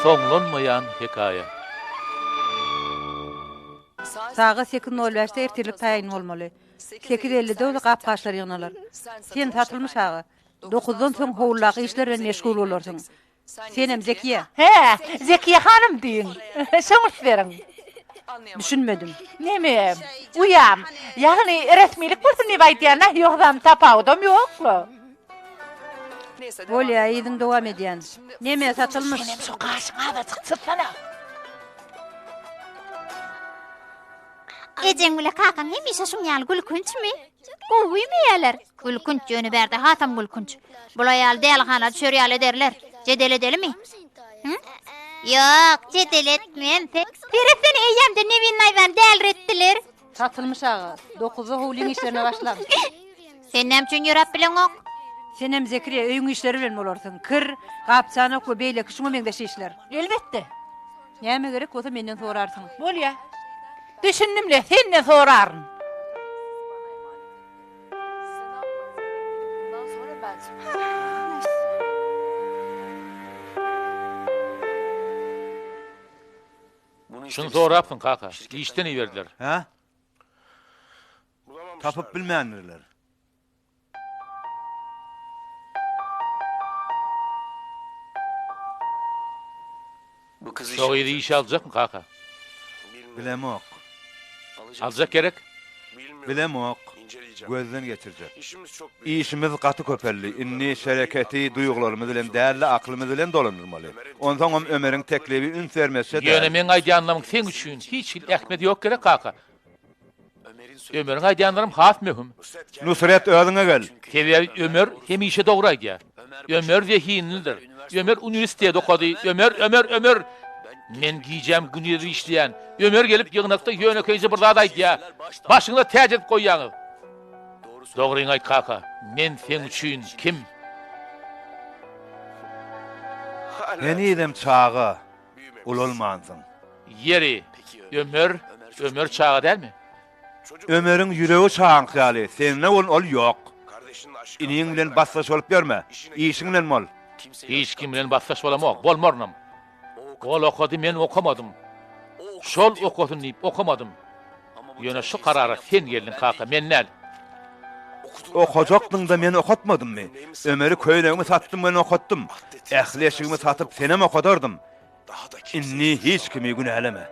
Soňlanmaýan hekaýa. Sagat sekiz nol bäşde ertirlik taýyn bolmaly. Sekiz ellide bolsa gap-gaçlar ýygnalar. Sen Satylmyş aga, dokuzdan soň howludaky işler bilen meşgul bolarsyň. Senem Zekiýe. Hä, Zekiýe hanym diýiň. Şoňa üns beriň. Düşünmedim. Neme, uýam, ýagny resmilik bolsun diýip aýdýan-a, ýogsam tapawudam ýok-la. Bolýa, yzyny dowam edýän. Neme, Satylmyş. Senem şo gaşyňy azajyk çytsana. Ejeň bile kakaň hemişe şuň ýaly gülkünçmi? Gowy iýmeýärler. Gülkünç, ýöne bärde hasam gülkünç. Bula ýaly dälihana düşer ýaly ederler. Jedel edelimi? Hü? Ýok, jedel etmen. Seretsene, eýýämden Nebin naýzany däliretdiler. Satylmyş aga, dokuzda howlyň işlerine başlaň. Sen näme üçin ýöräp bileňok? Senem Zekriýa öýüň işleri bilen bolarsyň. Kir, gap-çanak we beýleki şuňa meňzeş işler. Elbetde. Näme gerek bolsa menden sorarsyň. Bolýa. Düşündim-le, senden soraryn. Şuny sorapsyň kaka. Işden iberdiler. Hä? Tapyp bilmändirler. Şo gyzy işe aljakmy kaka? Bilemok. Aljak gerek? Bilemok. Gözden geçirjek. Işimiz gaty köpeldi. Indi şereketi duýgularymyz bilen däl-de, akylymyz bilen dolandyrmaly. Onsoňam Ömeriň teklibi üns bermezçe däl. Ýöne meň aýdýanlarymyň seň üçin hiç hili ähmiýeti ýok gerek kaka? Ömeriň aýdýanlaram has möhüm. Nusret özüňe gel. Sebäbi Ömer hemişe dogry aýdýar. Ömer zehinlidir. Ömer uniwersitet okady. Ömer, Ömer, Ömer! Men gijäm gündiz işleýän. Ömer gelip ýygnakda ýönekeýje bir zat aýdýar. Başyňyza täç edip goýýaňyz. Dogryňy aýt kaka, men seň üçin kim? Henizem çaga, ulalmansyň. Ýeri, Ömer, Ömer çaga dälmi? Ömeriň ýüregi çagaňky ýaly, sende bolan ol ýok. Iniň bilen basdaş bolup ýörme, işiň bilen bol. Hiç kim bilen basdaş bolamok, bolmarynam. Ol okady, men okamadym. Şol okasyn diýip okamadym. Ýöne şu karara sen geldiň kaka, men däl. Okajakdyň-da men okatmadymmy? Ömeri köýnegimi satdym men okatdym. Ähli eşigimi satyp senem okadardym. Indi hiç kimi günäleme.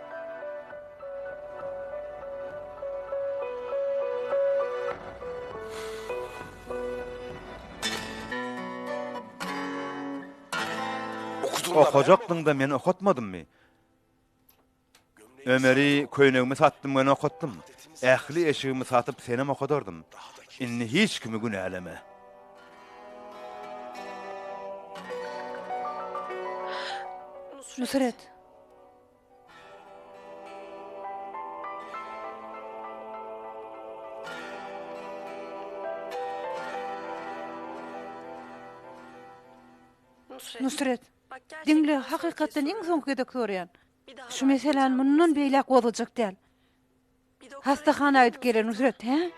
Okajakdyň-da men okatmadymmy? Ömeri köýnegimi satdym men okatdym. Ähli eşigimi satyp senem okadardym. Indi hiç kimi günäleme. Nusret. Nusret, diňle, hakykatdan iň soňky gezek soraýan. Şu meseläni mundan beýläk gozgajak däl. Hassahana gidip gele Nusret, hä?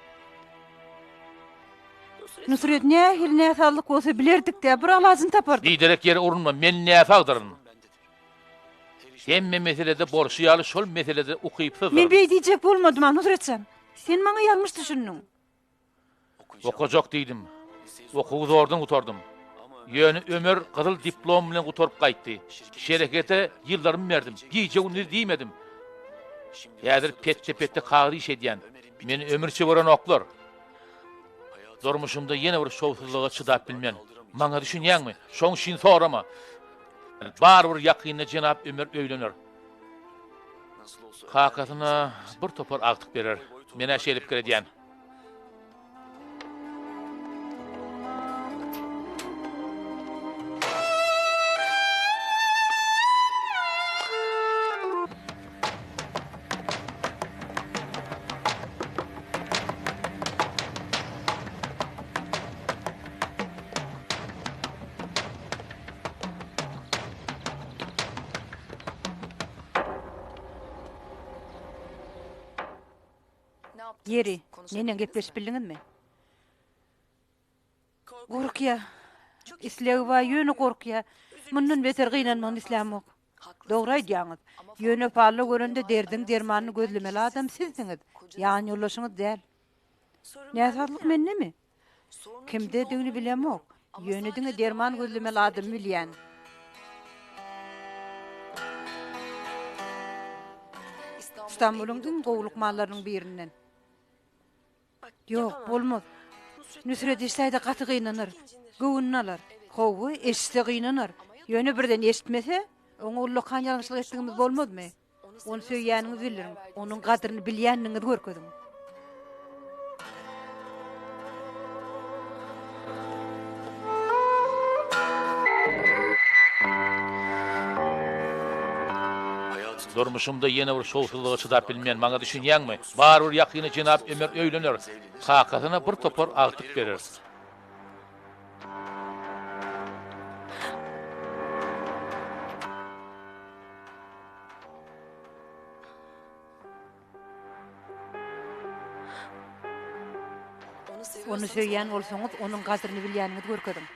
Nusret, nähili näsazlyk bolsa bilerdik-dä, bir alajyny tapardyk. Biderek ýere urunma, men näsagdyryn. Hemme meselede bolşy ýaly şol meselede ukypsyzdyryn. Men beý diýjek bolmadym-a, Nusret jan. Sen maňa ýalňyş düşündiň. Okajak diýdim. Okuwy zordan gutardym. Ýöne Ömer gyzyl diplom bilen gutaryp gaýtdy. Şerekete ýyllarymy berdim. Gije-gündiz diýmedim. Häzir petde-petde kagyz iş edýän. Meni ömürçe görenoklar. Durmuşymda ýene bir şowsuzlyga çydap bilmen. Maňa düşünýäňmi? Şoň üçin sorama. Barybir ýakynda jenap Ömer öýlener. Kakasyna bir topar agtyk berer. Men-ä şeýle pikir edýän. Ýeri, neneň gepleşip bildiňizmi? Gorkýa. Islegi bar, ýöne gorkýa. Mundan beter gynanmagyny islämok. Dogry aýdýaňyz. Ýöne palla görende derdiň dermanyny gözlemeli adam sizsiňiz, ýanýoldaşyňyz däl. Näsazlyk mendemi? Kimdedigini bilemok. Ýöne diňe derman gözlemeli adamy bilýän. Stambulyň iň gowy lukmanlarynyň birinden. Ýok, bolmaz. Nusret eşsäýde gaty gynanar. Göwnüni alar. Hawa, eşitse gynanar. Ýöne birden eşitmese, oňa ullakan ýalňyşlyk etdigimiz bolmazmy? Ony söýýäniňizi bildiriň, onuň gadyryny bilýändigiňizi görkeziň. Durmuşymda ýene bir şowsuzlyga çydap bilmen, maňa düşünýäňmi? Barybir ýakynda jenap Ömer öýlener, kakasyna bir topar agtyk berer. Ony söýýän bolsaňyz, onuň gadryny bilýäniňizi görkeziň.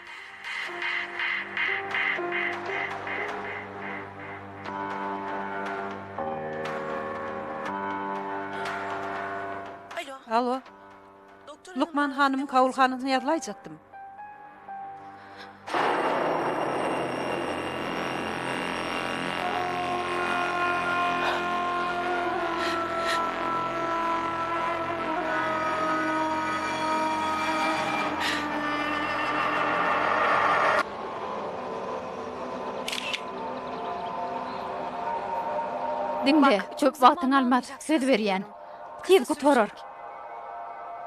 Alo. Lukman hanymyň kabulhanasyna ýazylaýjakdym. Diňle, köp wagtyňy almaz, söz berýän. Tiz gutarar.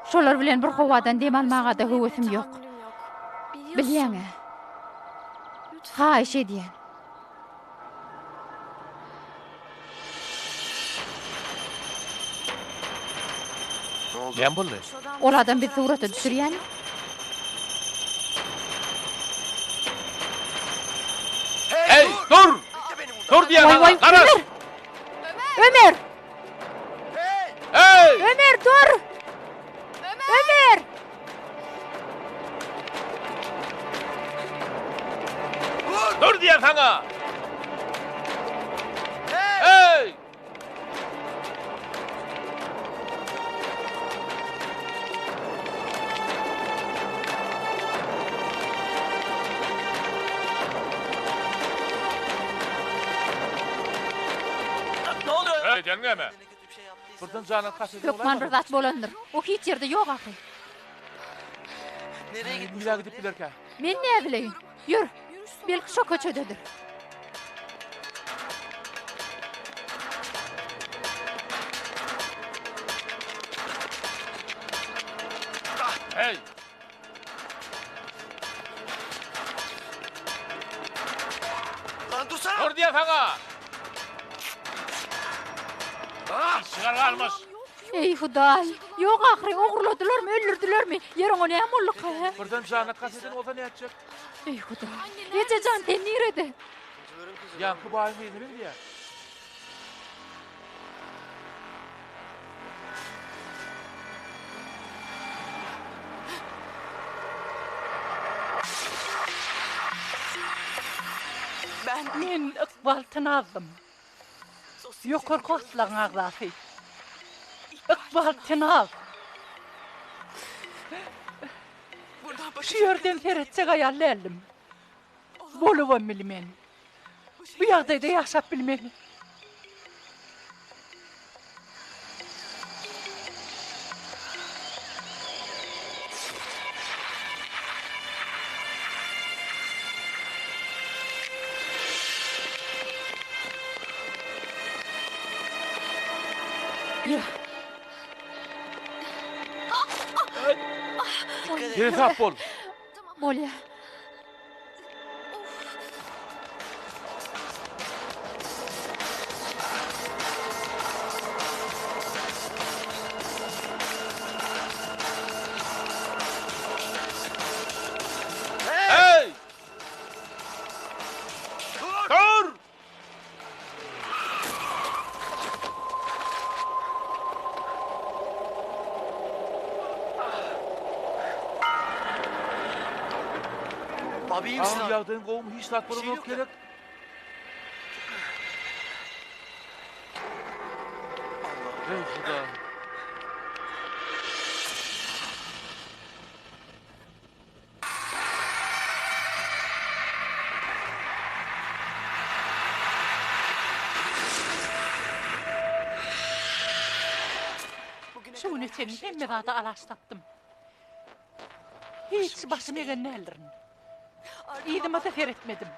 Şolar bilen bir howadan dem almaga-da höwesim ýok. Bilýäň-ä. Haýyş edýän. Näme boldy? Ol adam bizi surata düşürýämi? Eý, dur! Dur diýýän saňa, garaş! Ömer! Eý! Ömer dur! Ömer! Dur diýýän saňa! Eý! Eý, näme? Birden janyň kast eden Hökman bir zat bolandyr. O hiç ýerde ýok ahyry. Nirä gidip bilerkä? Men näbileýin. Ýör, belki şo köçededir. Hey! Dur diýen saňa! Çygar galmyş. Eý Hudaý! Ýok ahyry, ogurladylarmy, öldürdilermi? Ýer oňa näme bolduka, hä? Birden janyna kast eden bolsa nätjek? Eý Hudaý! Eje jan, sen nirede? Ýaňky baýyň gyzyna gidýär. Men Ykbal Tinazdym. Ýokarky gatlagyň agzasy. Ykbal Tinaz. Şu ýerden seretjek aýal däldim. Bolubam bilmen. Bu ýagdaýda ýaşap bilmen. Seresap bol. Bolýar. Hey! Dur! Agam ýagdaýyň gowumy hiç zat bolanok gerek. Eý, Huda! Şu güne çenli hemme zada alaç tapdym. Hiç başym egen däldirin. Yzyma-da seretmedim.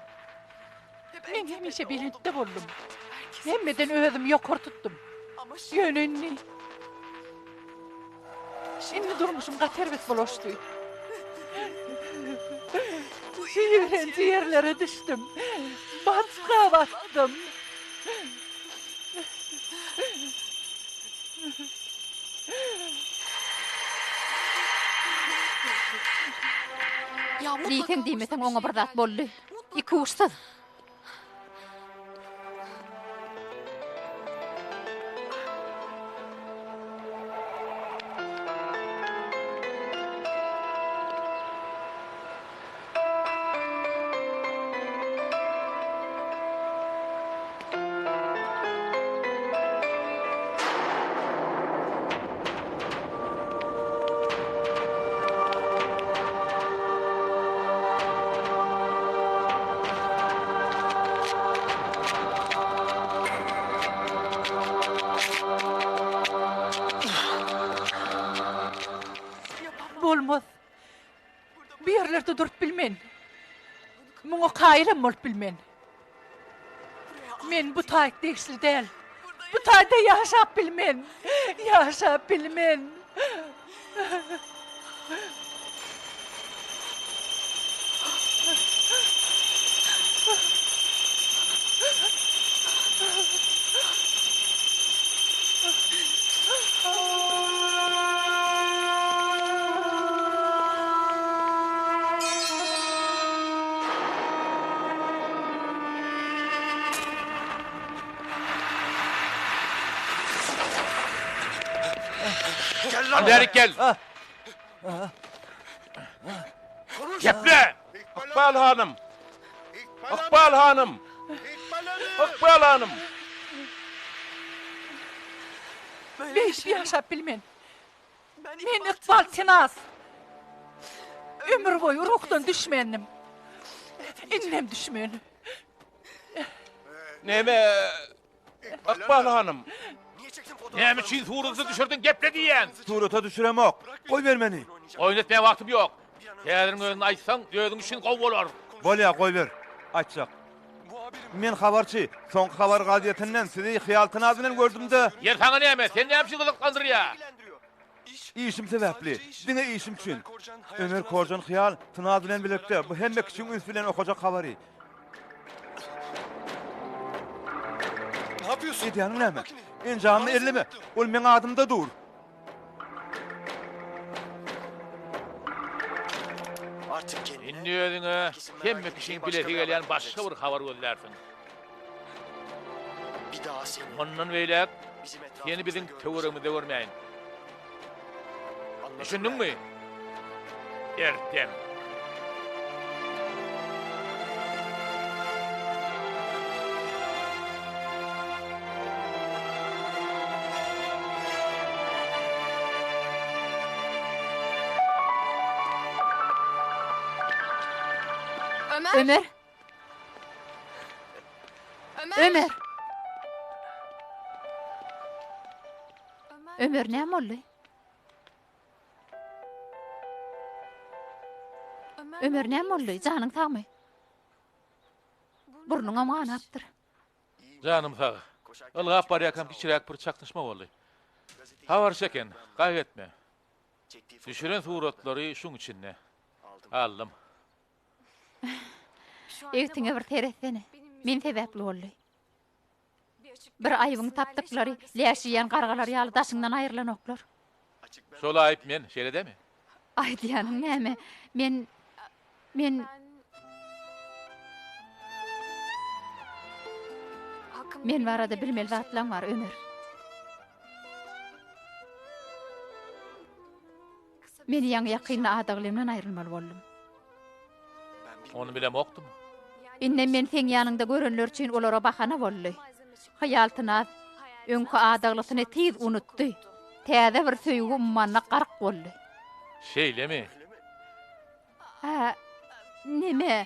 Men hemişe belentde boldum. Hemmeden özümi ýokary tutdum. Ýöne indi... Indi durmuşym gaty erbet bulaşdy. Ýigrenji ýerlere düşdüm. Batga batdym. Diýseň diýmeseň oňa bir zat boldy. Ikuçsyz. Bolmaz. Bu ýerlerde durup bilmen. Muňa kaýylam bolup bilmen. Men bu taýt degişli däl. Bu taýda ýaşap bilmen. Ýaşap bilmen. Bärik gel. Geple! Ykbal hanym! Ykbal hanym! Ykbal hanym! Beýdip ýaşap bilmen. Men Ykbal Tenaz. Ömür boýy ruhdan düşmändim. Indem düşmen. Näme Ykbal hanym? Näme üçin surata düşürdiň geple diýýän? Surata düşüremok. Goýber meni. Oýun etmäge wagtym ýok. Häziriň özünde aýtsaň, özüň üçin gowy bolar. Bolýa, goýber. Aýtjak. Men habarçy. Soňky habar gazetinden sizi Hyýal Tynaz bilen gördüm-de. Ýer saňa näme? Seni näme üçin gyzyklandyrýa? Işim sebäpli. Diňe işim üçin. Ömer Korjan Hyýal Tynaz bilen bilelikde bu hemme kişiň üns bilen okajak habary. Edýäniň näme? Enjamymy elleme. Ol meň adymda dur. Indi özüňe hemme kişiň bilesi gelýän başga bir habar gözlärsiň. Mundan beýläk seni biziň töweregimizde görmäýin. Düşündiňmi? Ertem. Ömer. Ömer. Ömer näme boldy? Ömer näme boldy? Janyň sagmy? Burnuňam ganapdyr. Janym sag. Ylgap barýarkam kiçiräk bir çaknyşma boldy. Habarçy eken, gaýgy etme. Düşüren suratlary şuň içinde. Aldym. Egtiňe bir seretsene. Men sebäpli boldy. Bir aýybyňy tapdyklary läş iýen gargalar ýaly daşyňdan aýrylanoklar. Şol aýyp men, şeýle dämi? Aýdýanyň näme? Men, men. Men barada bilmeli zatlaň bar, Ömer. Men ýaňy-ýakynda adaglymdan aýrylmaly boldum. Ony bilemokdym. Indem men seň ýanyňda görenler üçin olara bahana boldy. Hyýaltynaz. Öňki adaglysyny tiz unutdy. Täze bir söýgi ummanyna gark boldy. Şeýlemi? Hä, neme,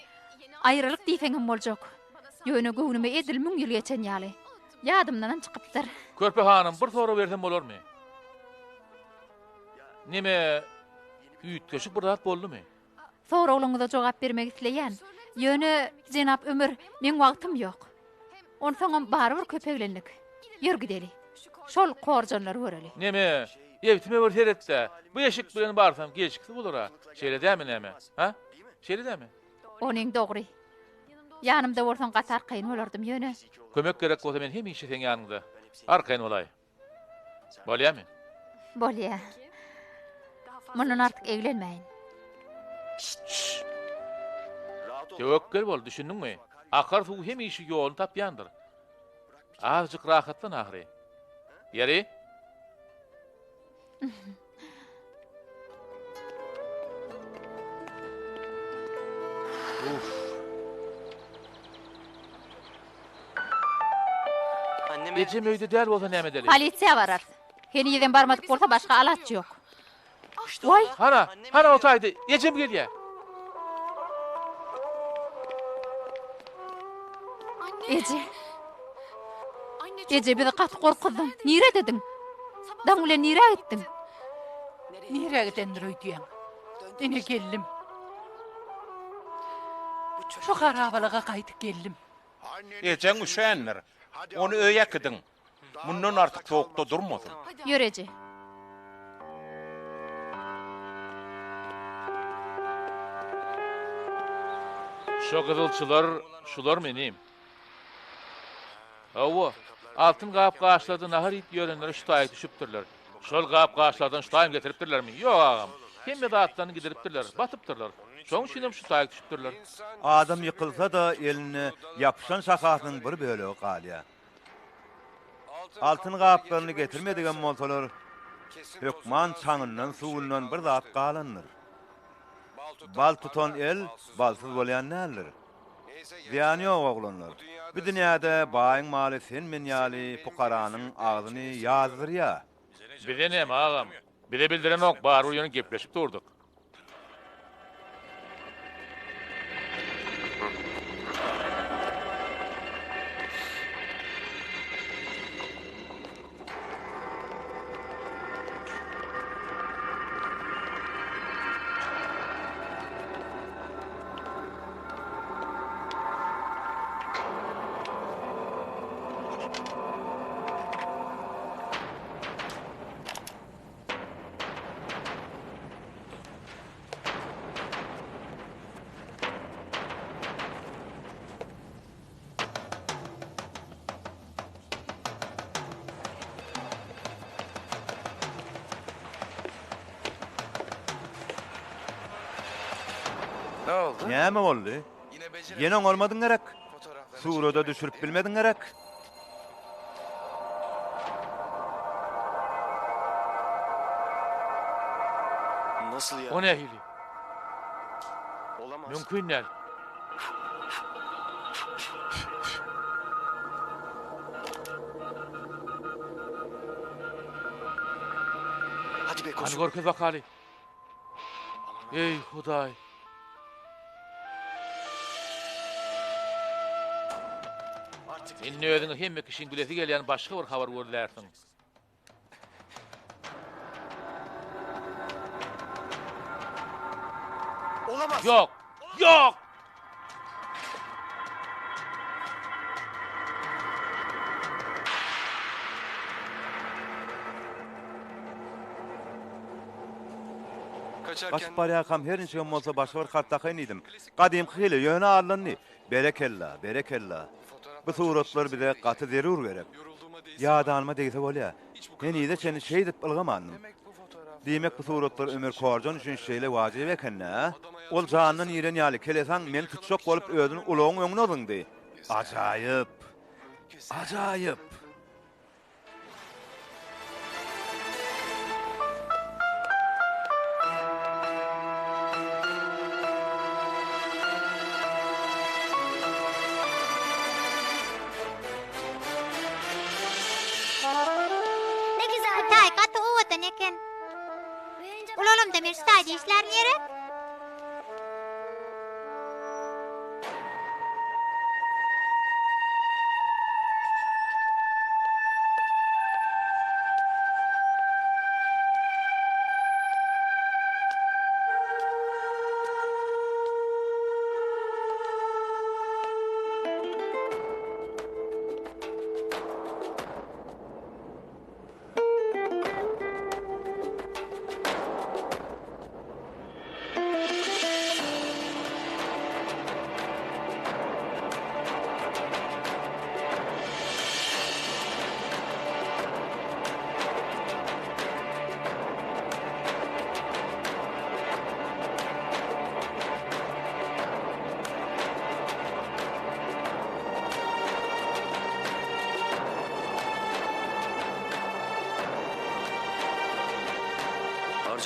aýralyk diýseňem boljak. Ýöne göwnüme edil müň ýyl geçen ýaly. Ýadymdanam çykypdyr. Körpe hanym, bir sorag bersem bolarmy? Neme, üýtgeşik bir zat boldumy? Soraglaryňyza jogap bermek isleýän. Ýöne, jenap Ömer, meň wagtym ýok. Onsoňam barybir köp eglendik. Ýör gideli. Şol korjanlary göreli. Neme, ebtime bir seret-dä. Bu eşik bilen barsam gelşiksiz bolar-a. Şeýle dämi näme? Ha? Şeýle dämi? Onyň dogry. Ýanymda bolsaň gaty arkaýyn bolardym, ýöne. Kömek gerek bolsa men hemişe seň ýanyňda. Arkaýyn bolaý. Bolýamy? Bolýa. Mundan artyk eglenmäýin. Şşş! Töwekgel bol, düşündiňmi? Akar suw hemişe ýoluny tapýandyr. Azajyk rahatlan ahyry. Ýeri? Uff. Ejem öýde däl bolsa näme edeli? Polisiýa bararys. Henizem barmadyk bolsa başga alaç ýok. Waý! Hana, hana o taýda ejem gelýär. Eje. Eje bizi gaty gorkuzdyň. Niredediň? Daň bilen nirä gitdiň? Nirä gidendir öýdýäň? Ine geldim. Şu harabalyga gaýdyp geldim. Ejeň üşändir. Ony öýe äkidiň. Mundan artyk sowukda durmasyn. Ýör eje. Şo gyzylçylar şularmy inim? Hawa, altyn gap-gaçlarda nahar iýip ýörenleri şu taýy düşüpdirler. Şol gap-gaçlardan şu taýam getiripdirlermi? Ýok agam. Hemme zatlaryny gidiripdirler, basypdyrlar. Şoň üçinem şu taýy düşüpdirler. Adam ýykylsa-da elinde ýapyşan şahasynyň bir bölegi galýar. Altyn gaplaryny getirmedigem bolsalar, hökman çaňyndan, suwundan bir zat galandyr. Bal tutan el balsyz bolýan däldir. Zyýany ýok oglanlar. Bu dünýäde baýyň maly sen-men ýaly pukaranyň agzyny ýazdyrýa. Bize näme agam? Bize bildirenok, barybir ýöne gepleşip durduk. Näme boldy? Ýene oňarmadyň gerek? Surada düşürip bilmediň gerek? O nähili? Mümkin däl. Hany görkez bakaly. Eý, Hudaý! Indi özüňe hemme kişiň bilesi gelýän başga bir habar gözlärsiň. Ýok! Ýok! Gaçyp barýarkam her niçigem bolsa başga bir kart takaýyn diýdim. Gadymky hile, ýöne aldandy. Berekella, berekella. Bu suratlar bize gaty zerur gerek. Ýadanyma degse bolýa. Henize çenli şeýdip ylgamandym. Diýmek bu suratlar Ömer Korjan üçin şeýle wajyp eken-dä? Ol janyndan iren ýaly kelesaň meni tutjak bolup özüni ulagyň öňüne zyňdy. Ajaýyp! Ajaýyp! Onda men şu taýda işlärin gerek?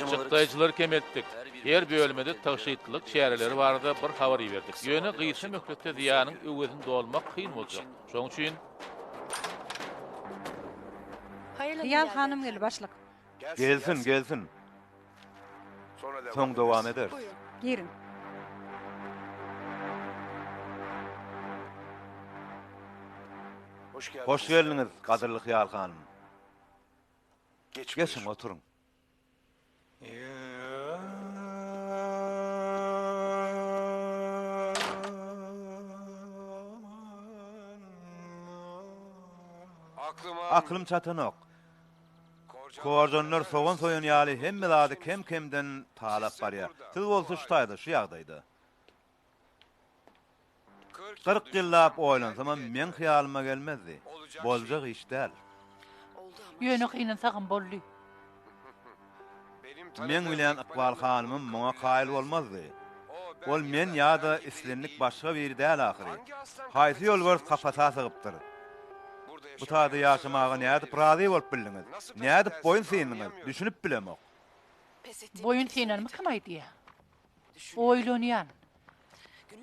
Çykdaýjylary kemeltdik. Her bölüme-de tygşytlylyk çäreleri barada bir habar iberdik. Ýöne gysga möhletde zyýanyň öwezini dolmak kyn boljak. Şonuň üçin. Hyýal hanym geldi, başlyk. Gelsin, gelsin. Soň dowam ederis. Giriň. Hoş geldiňiz, gadyrly Hyýal hanym. Geçiň, oturyň. Aklym çatanok. Korjanlar sogan soýan ýaly hemme zady kem-kemden talap barýar. Siz bolsa şu taýda, şu ýagdaýda. 40 ýyllap oýlansamam meň hyýalyma gelmezdi. Boljak iş däl. Ýöne gynansagam boldy. Meň bilýän Ykbal hanymym muňa kaýyl bolmazdy. Ol men ýa-da islendik başga biri däl ahyry. Haýsy ýolbars kapasa sygypdyr? Bu taýda ýaşamaga nädip razy bolup bildiňiz? Nädip boýun syndyňyz? Düşünip bilemok. Boýun synanymy kim aýdýa? Oýlanýan.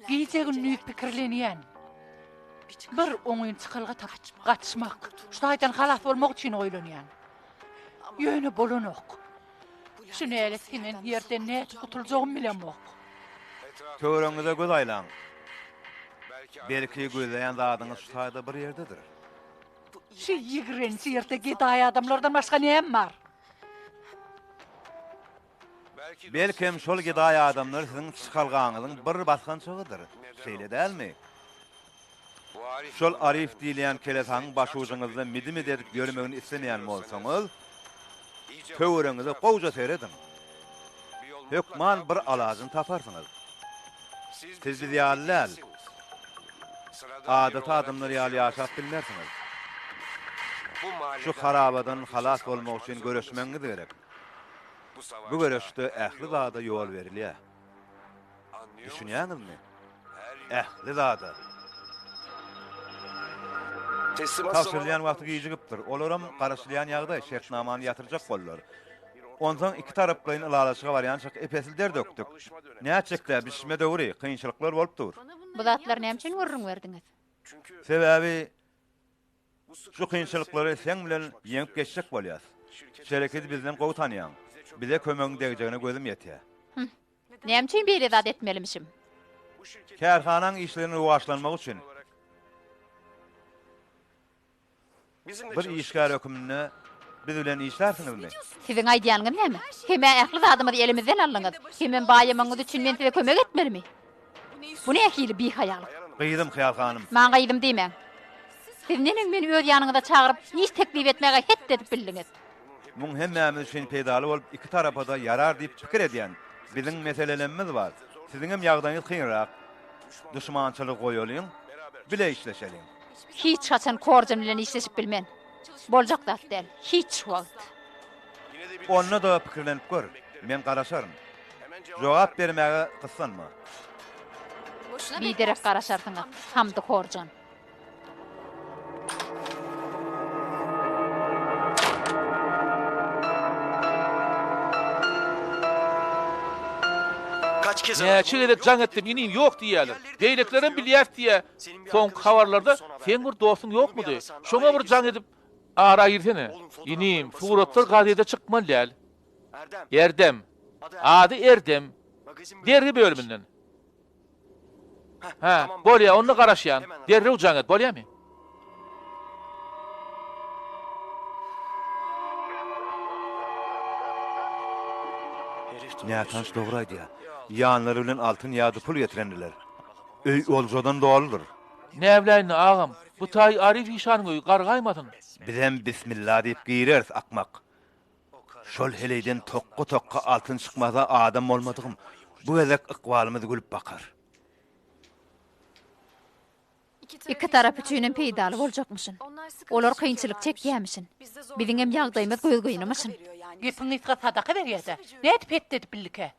Gije-gündiz pikirlenýän. Bir oňyn çykalga tapyp, gaçmak, şu taýdan halas bolmak üçin oýlanýan. Ýöne bolanok. Şu nälet siňen ýerden nädip gutuljagym bilemok. Töweregiňize göz aýlaň. Belki gözleýän zadyňyz şu taýda bir ýerdedir. Şu ýigrenji ýerde gedaý adamlardan başga näme bar? Belkem, şol gedaý adamlar siziň çykalgaňyzyň bir basgançagydyr. Şeýle dälmi? Şol Arif diýilýän kelesaňyň başujyňyzda midim-id edip ýörmegini islemeýän bolsaňyz, töweregiňize gowja serediň. Hökman bir alajyny taparsyňyz. Siz biz ýaly däl. Adaty adamlar ýaly ýaşap bilmersiňiz. Şu harabadan halas bolmak üçin göreşmegiňiz gerek. Bu göreşde ähli zada ýol berilýär. Düşünýäňizmi? Ähli zada. Tabşyrylýan wagty gijigipdir. Olaram garaşylýan ýagdaý, şertnamany ýatyrjak boldular. Onsoň ikitaraplaýyn ylalaşyga barýançak ep-esli der dökdük. Nätjek-dä, bişme döwri, kynçylyklar bolup dur. Bu zatlary näme üçin gürrüň berdiňiz? Sebäbi Şu kynçylyklary seň bilen ýeňip geçjek bolýas. Şereketi bizden gowy tanýaň. Bize kömegiň degjegine gözüm ýetýär. Hüm. Näme üçin beýle zat etmelimişim? Kärhanaň işleriniň rowaçlanmagy üçin bir işgär höküminde biz bilen işlärsiňizmi? Siziň aýdýanyňyz näme? Hem-ä ähli zadymyzy elimizden aldyňyz, hemem baýamagyňyz üçin men size kömek etmelimi? Bu nähili bihaýalyk? Gyzym, Hyýal hanym. Maňa gyzym diýmäň. Siz neneň meni öz ýanyňyza çagyryp, iş teklip etmäge het edip bildiňiz? Muň hemmämiz üçin peýdaly bolup, iki tarapa-da ýarar diýip pikir edýän. Biziň meselelemmiz bar. Siziňem ýagdaýyňyz kynrak. Duşmançylygy goýalyň, bile işleşeliň. Hiç haçan Korjan bilen işleşip bilmen. Boljak zat däl. Hiç wagt. Onda-da pikirlenip gör. Men garaşaryn. Jogap bermäge gyssanma. Biderek garaşarsyňyz, Hamdy Korjan. Näçe gezek jaň etdim, inim ýok diýýärler. Beýlekilerem bilýäs diýýär. Soňky habarlarda seň bir dostuň ýokmudy? Şoňa bir jaň edip ara girsene. Inim, suratlar gazede çykmaly däl. Erdem. Ady Erdem. Dergi bölüminden. Hä, bolýa, onda garaşýan. Derrew jaň et, bolýamy? Nätanyş dogry aýdýar. Ýanlary bilen altyn ýa-da pul getirendiler. Öý oljadan doludyr. Näbiläýin agam, bu taý Arif işanyň öýi, gargaýmasyn. Bizem bismilla diýip gireris, akmak. Şol heleýden tokga-tokga altyn çykmasa adam bolmadygym. Bu gezek ykbalymyz gülüp bakar. Iki tarap üçinem peýdaly boljakmyşyn. Olar kynçylyk çekýämişin. Biziňem ýagdaýymyz gözgyny-myşyn. Gepiň gysgasy sadaka berýä-dä. Nädip het edip bildikä?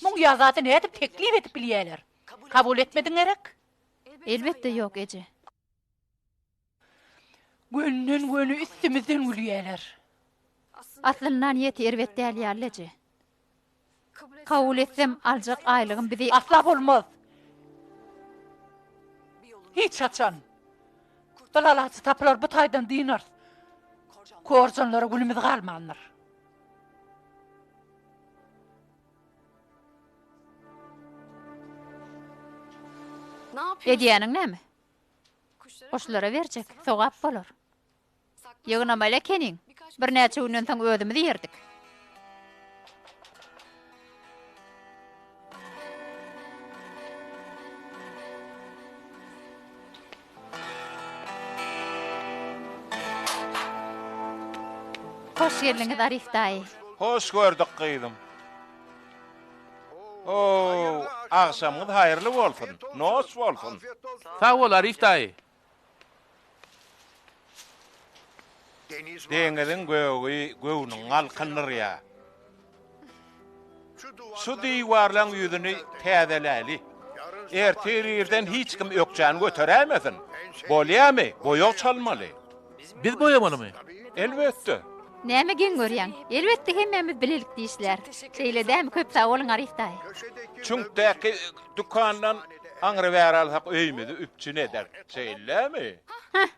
Muň ýaly zady nädip teklip edip bilýäler? Kabul etmediň gerek? Elbetde ýok, eje. Gönden-göni üstümizden gülýäler. Aslynda niýeti erbet däl ýaly eje. Kabul etsem aljak aýlygym bizi. Asla bolmaz. Hiç haçan. Bir alaç tapylar bu taýdan dynarys. Korjanlara günümiz galmandyr. Edýäniň näme? Guşlara berjek, sogap bolar. Ýygnamaly ekeniň. Birnäçe günden soň özümiz iýerdik. Hoş geldiňiz, Arif daýy. Hoş gördük, gyzym. Ow, agşamyňyz haýyrly bolsun, noş bolsun. Sag bol, Arif daýy. Deňiziň gögi göwnüňi galkyndyrýar. Şu diwarlaň ýüzüni täzeläli. Ertir irden hiç kim ökjäni göteräýmesin. Bolýamy, boýag çalmaly. Biz boýamalymy? Elbetde. Näme geň görýäň? Elbetde hemmämiz bilelikde işlär. Şeýle dämi? Köp sag boluň Arif daýy. Çüňkdäki dükandan aňry bäri alsak öýümizi üpjün eder. Şeýlemi? Hah.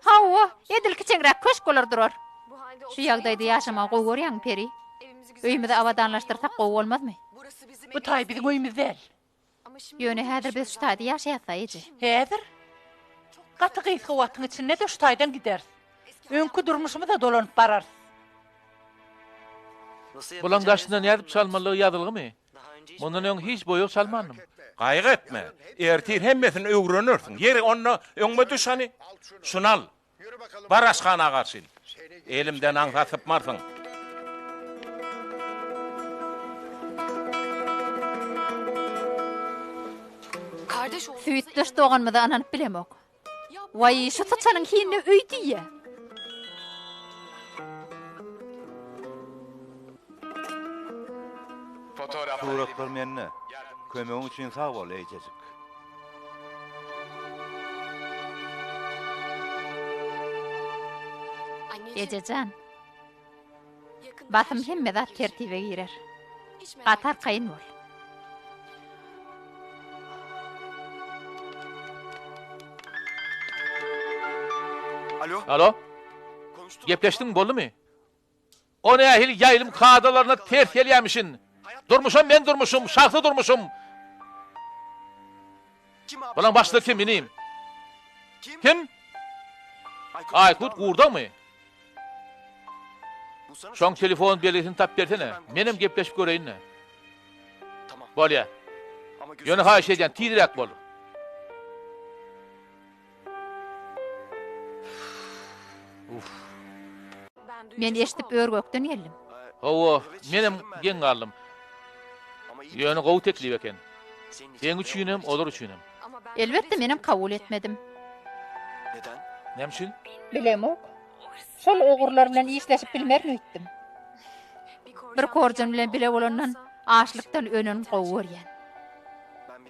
Hawa, edil kiçeňräk köşk bolar durar. Şu ýagdaýda ýaşamagy gowy görýäňmi Peri? Öýümizi abadanlaşdyrsak gowy bolmazmy? Bu taý biziň öýümiz däl. Ýöne häzir biz şu taýda ýaşaýas-da, eje. Häzir? Gaty gysga wagtyň içinde-de şu taýdan gideris. Öňki durmuşymyza dolanyp bararys. Bulaň daşynda nädip çalmalydygy ýazylgymy? Mundan öň hiç boýag çalmandym. Gaýgy etme, ertir hemmesini öwrenersiň. Ýeri, onda öňüme düş hany. Şuny al. Bar aşhana garşyn. Elimden aňsat sypmarsyň. Süýtdeş doganymyza ynanyp bilemok. Waý, şu syçanyň hinine öý diýýä. Suratlar mende. Kömegiň üçin sag bol, eýjejik. Eje jan. Basym hemme zat tertibe girer. Gaty arkaýyn bol. Alo. Gepleşdiňmi, boldumy? O nähili ýaýlym kadalaryna ters gelýämişin? Durmuşam meň durmuşym, şahsy durmuşym. Bulaň başlygy kim inim? Kim? Aýkut Gurdagmy? Şoň telefon belgisini tapyp bersene. Menem gepleşip göreýin-le. Bolýa. Ýöne haýyş edýän, tizräk bol. Men eşidip ör-gökden geldim. Hawa, menem geň galdym. Ýöne gowy teklip eken. Seň üçinem, olar üçinem. Elbetde menem kabul etmedim. Näme üçin? Bilemok. Şol ogrular bilen işleşip bilmerin öýtdüm. Bir korjan bilen bile bolandan açlykdan önen gowy görýän.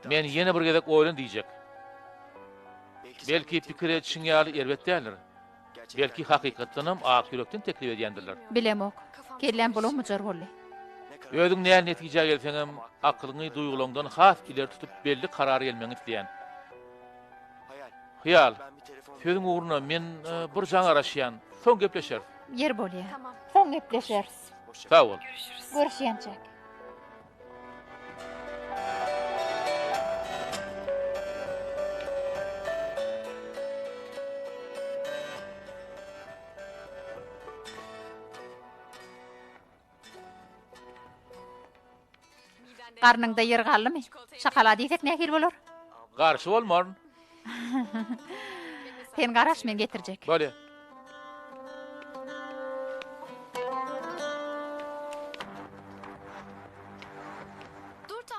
Men ýene bir gezek oýlan diýjek. Belki pikir edişiň ýaly erbet däldir. Belki hakykatdanam ak ýürekden teklip edýändirler. Bilemok. Kelläm bulam-bujar boldy. Özüň näl netijä gelseňem, akylyňy duýgulaňdan has ileri tutup belli karara gelmegiňi isleýän. Hyýal, sözüň ugruna men bir jaň garaşýan. Soň gepleşeris. Ýer bolýa. Soň gepleşeris. Sag bol. Görüşýänçäk. Garnyňda ýer galdymy? Şokolad iýsek nähili bolar? Garşy bolmaryn. Sen garaş, men getirjek. Bolýa.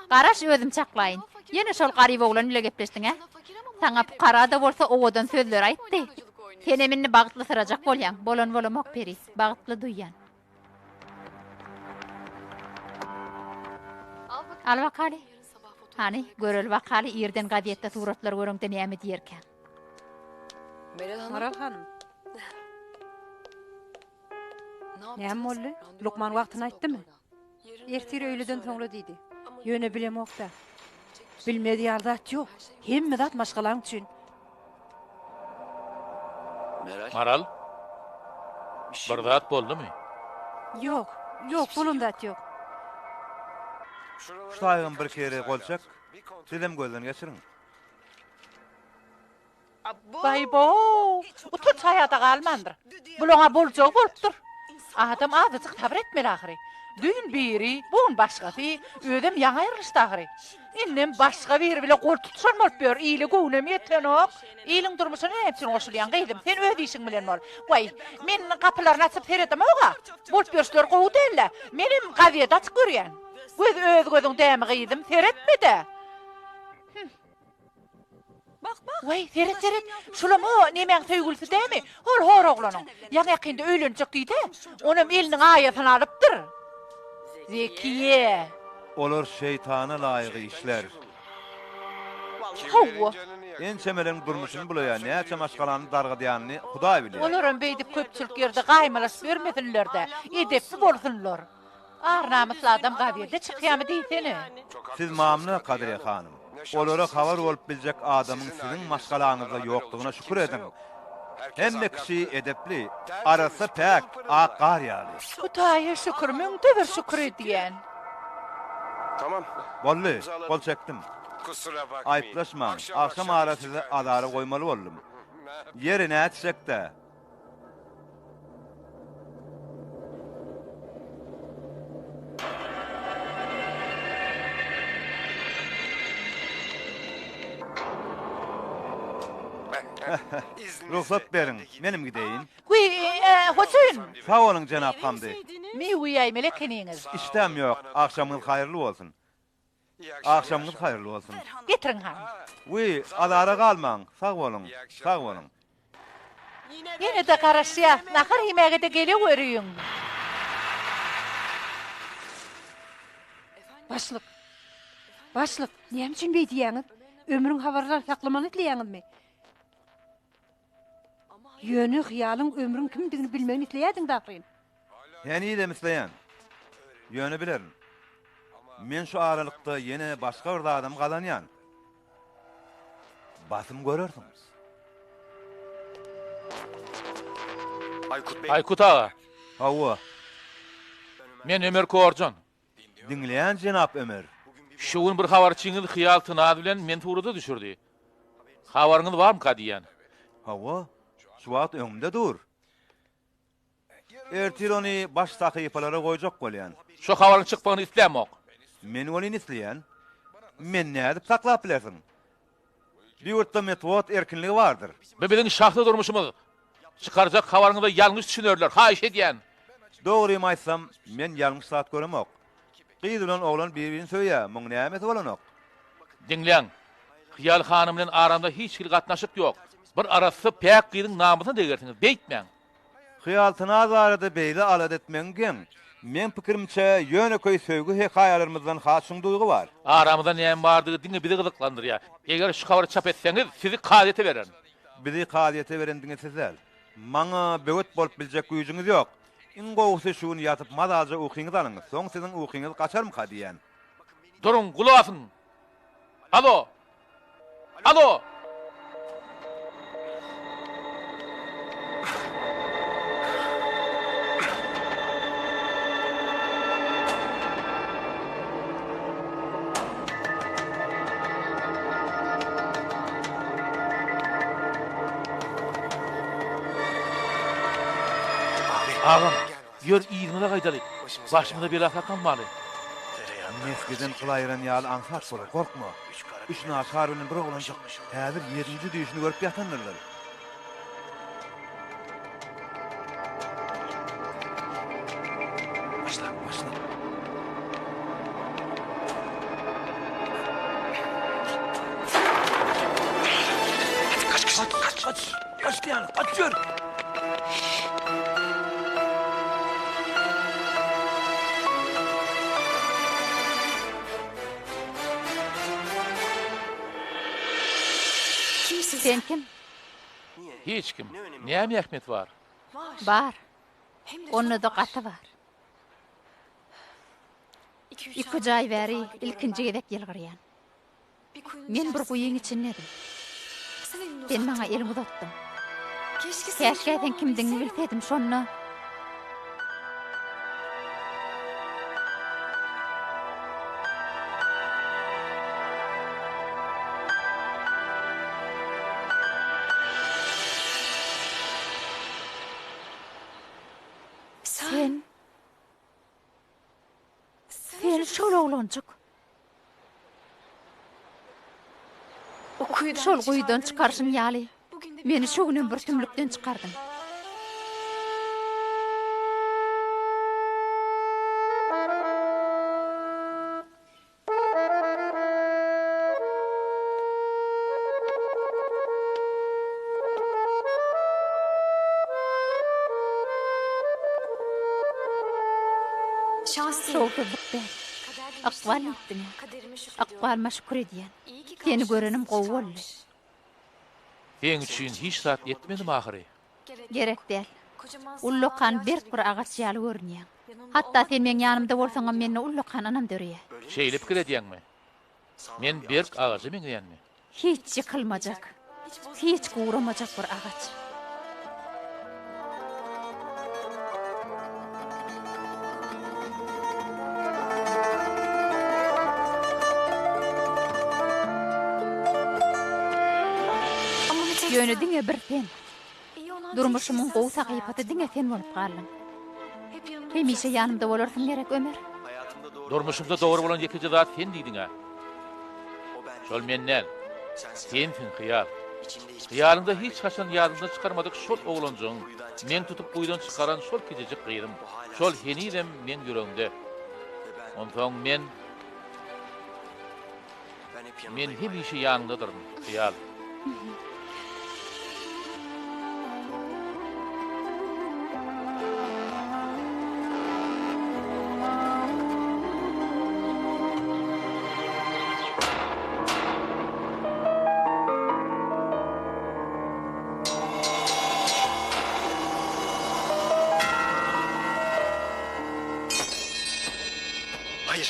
Garaş, özüm çaklaýyn. Ýene şol garyp oglan bile gepleşdiň-ä? Saňa pukara-da bolsa owadan sözleri aýtdy. Senem indi bagtlysyrajak bolýaň. Bolan bolamok, Peri. Bagtly duýýan. Al bakaly. Hany, göreli bakaly, irden gazetde suratlar göreňde näme diýerkäň. Maral hanym. Näme boldy? Lukman wagtyny aýtdymy? Ertir öýleden soňra diýdi. Ýöne bilemok-da. Bilmez ýaly zat ýok. Hemme zat maşgalaň üçin. Maral, bir zat boldumy? Ýok, ýok, bolan zat ýok. Şu taýygam bir kere gol çek, sizem gözden geçiriň. Baý-bow! Utanç haýa-da galmandyr. Bulaň-a boljagy bolupdyr. Adam azajyk sabyr etmeli ahyry. Düýn biri, bu gün başgasy, özem ýaňy aýrylyşdy ahyry. Indem başga biri bile gol tutuşan bolup ýör, ile göwnem ýetenok. Iliň durmuşyna näme üçin goşulýaň, gyzym? Sen öz işiň bilen bol. Waý, men gapylaryny açyp seredemok-a. Bolup ýörüşleri gowy däl-le. Menem gazeti açyp görýän. Göz öz gözüň dämi, gyzym, seretme-de. Hüm. Waý, seret, seret, şulam o nemäň söýgülisi dämi? Hol hor oglanyň. Ýaňy-ýakynda öýlenjek diýdi. Onam eliniň aýasyny alypdyr. Zekiýe. Olar şeýtana laýyk işler. Hawa. Ençemeleriň durmuşyny bulaýan, näçe maşgalany dargadýanyny Hudaý bilýär. Olaram beýdip köpçülik ýerde gaýmalaşyp ýörmesinler-dä. Edepli bolsunlar. Ar-namysly adam gazýete çykýamy diýsene. Siz mamla, Kadriýe hanym. Olara habar bolup biljek adamyň siziň maşgalaňyzda ýokdugyna şükür ediň. Hemme kişi edepli, arassa päk, ak gar ýaly. Hudaýa şükür, müňde bir şükür edýän. Boldy, gol çekdim. Aýyplaşmaň, agşam ara sizi azara goýmaly boldum. Ýeri nätjek-dä? Rugsat beriň, menem gideýin. Wiý, hojaýyn! Sag boluň, jenap Hamdy. Miwe iýäýmeli ekeniňiz. Işdäm ýok. Agşamyňyz haýyrly bolsun. Agşamyňyz haýyrly bolsun. Getiriň han. Wiý, azara galmaň. Sag boluň. Sag boluň. Ýene-de garaşýas. Nahar iýmäge-de geleweriň. Başlyk! Başlyk, näme üçin beý diýýäňiz? Ömrüň habarlary saklamagyny isleýäňizmi? Ýöne hyýalyň ömrüň kimdigini bilmegini isleýärdiňiz ahyryn. Henizem isleýän. Ýöne bilerin. Men şu aralykda ýene başga bir zadam gazanýan. Basym görersiňiz. Aýkut aga. Hawa. Men Ömer Korjan. Diňleýän jenap Ömer. Şu gün bir habarçyňyz Hyýal Tynaz bilen meni surata düşürdi. Habaryňyz barmyka diýýän. Hawa, şu wagt öňümde dur. Ertir ony baş sahypalara goýjak bolýan. Şo habaryň çykmagyny islämok. Men welin isleýän. Meni nädip saklap bilersiň? Bu ýurtda metbugat erkinligi bardyr. Bu biziň şahsy durmuşymyz. Çykarjak habaryňyza ýalňyş düşünerler, haýyş edýän. Dogrymy aýtsam, men ýalňyş zat göremok. Gyz bilen oglan bir-birini söýýär, muň nämesi bolanok? Diňläň, Hyýal hanym bilen aramda hiç hili gatnaşyk ýok. Bir arassa, päk gyzyň namysyna degersiňiz, beýtmäň. Hyýal Tynaz barada beýle alada etmegiň geň. Meň pikirimçe, ýönekeý söýgi hekaýalarymyzdan has çuň duýgy bar. Aramyzda näme bardygy diňe bizi gyzyklandyrýar. Eger şu habary çap etseňiz, sizi kazyýete bererin. Bizi kazyýete beren diňe siz däl. Maňa böwet bolup biljek güýjüňiz ýok. Iň gowusy şu gün ýatyp mazalyja ukyňyzy alyň, soň siziň ukyňyz gaçarmyka diýýän. Duruň, gulak asyň! Alo! Alo! Agam, ýör yzymyza gaýdaly. Başymyza bela saklamaly. Mesgeden gyl aýran ýaly aňsat bolar, gorkma. Üç naçar bilen bir oglanjyk häzir ýedinji düýşüni görüp ýatandyrlar. Başla, başla. Kaç, kaç, kaç, kaç. Kaç diýýän, kaç ýör. Sen kim? Hiç kim. Näme ähmiýeti bar? Bar. Onda-da gaty bar. Iküç aý bäri ilkinji gezek ýylgyrýan. Men bir guýyň içindedim. Sen maňa eliňi uzatdyň. Käşgä sen kimdigiňi bilsedim, şonda. Sen. Sen şol oglanjyk. Şol guýudan çykaryşyň ýaly, meni şu günem bir tümlükden çykardyň. Şowsuzlyk däl, ykbal diýipdiň-ä. Ykbalyma şükür edýän. Seni görenim gowy boldy. Seň üçin hiç zat etmedim ahyry. Gerek däl. Ullakan berk bir agaç ýaly görünýäň. Hatda sen meň ýanymda bolsaňam mende ullakan ynam döreýär. Şeýle pikir edýäňmi? Men berk agaja meňzeýänmi? Hiç ýykylmajak, hiç guramajak bir agaç. Ýöne diňe bir sen. Durmuşymyň gowy sahypasy diňe sen bolup galdyň. Hemişe ýanymda bolarsyň gerek, Ömer? Durmuşymda dogry bolan ýekeje zat sen diýdiň-ä. Şol men däl. Sensiň, hyýal. Hyýalyňda hiç haçan ýadyňdan çykarmadyk şol oglanjygyň, meň tutup guýudan çykaran şol kiçijik gyzym, şol henizem meň ýüregimde. Onsoň men. Men hemişe ýanyňdadyryn, hyýal.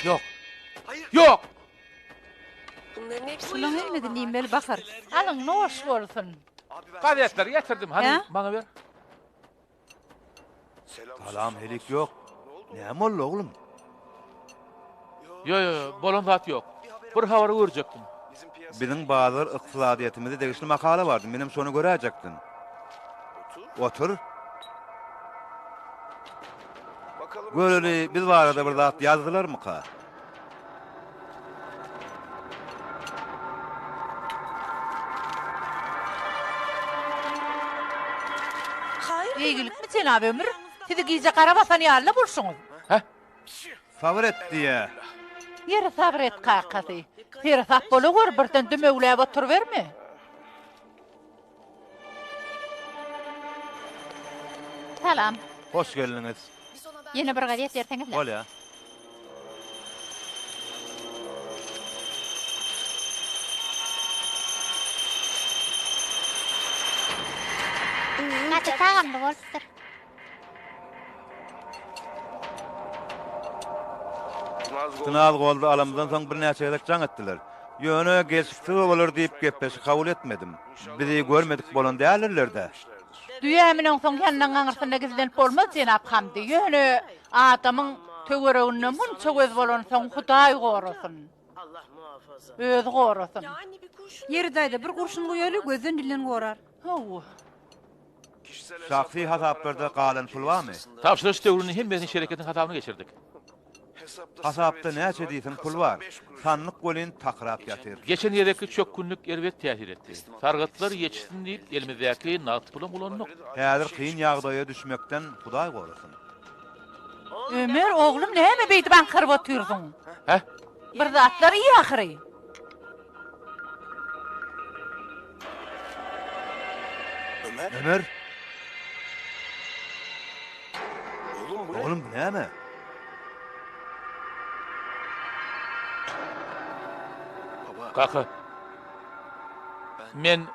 Ýok. Ýok! Şulaň hemmesini iýmeli Bahar. Alyň noş bolsun. Gazetleri getirdim, hany Hä? maňa ber. Salam helik ýok. Näme boldy oglum? Ýo ýo ýo, bolan zat ýok. Bir habary görjekdim. Biziň bazar ykdysadyýetimize degişli makala bardy, menem şony göräýjekdim. Otur. Göreli, biz barada bir zat ýazdylarmyka? Eýgilikmi, jenap Ömür? Sizi gije gara basan ýaly-la bolşuňyz. Hä? Sabyr et diýýä. Ýeri sabyr et, kakasy. Seresap bolaweri, birden dümewläp oturyberme. Salam. Hoş geldiňiz. Ýene bir gazet berseňizle. Bolýa. Gaty tagamly bolupdyr. Tynaz goldy alamyzdan soň birnäçe gezek jaň etdiler. Ýöne gelşiksiz bolar diýip gepleşik kabul etmedim. Bizi görmedik bolan däldirler-dä. Düýä müneňsoň ýanynyň aňyrsynda gizlenip bolmaz, jenap Hamdy. Ýöne adamyň töwereginde munça göz bolansoň, Hudaý gorasyn. Özi gorasyn. Ýeri daýza, bir gurşun guýaly, gözden-dilden gorar. Hawa. Şahsy hasaplarda galan pul barmy? Tabşyryş döwründe hemmesini şereketiň hasabyna geçirdik. Hasapda näçe diýseň pul bar. Sandyk welin takyrap ýatyr. Geçen gezekki çökgünlik erbet täsir etdi. Sargytlar ýetişsin diýip, elimizdäki nagt pulam ulandyk. Häzir kyn ýagdaýa düşmekden Hudaý gorasyn. Ömer, oglum, näme beýdip aňkaryp otyrsyň? Hä? Bir zatlar iý ahyry. Ömer! Oglum, bu näme? Kaka. Men...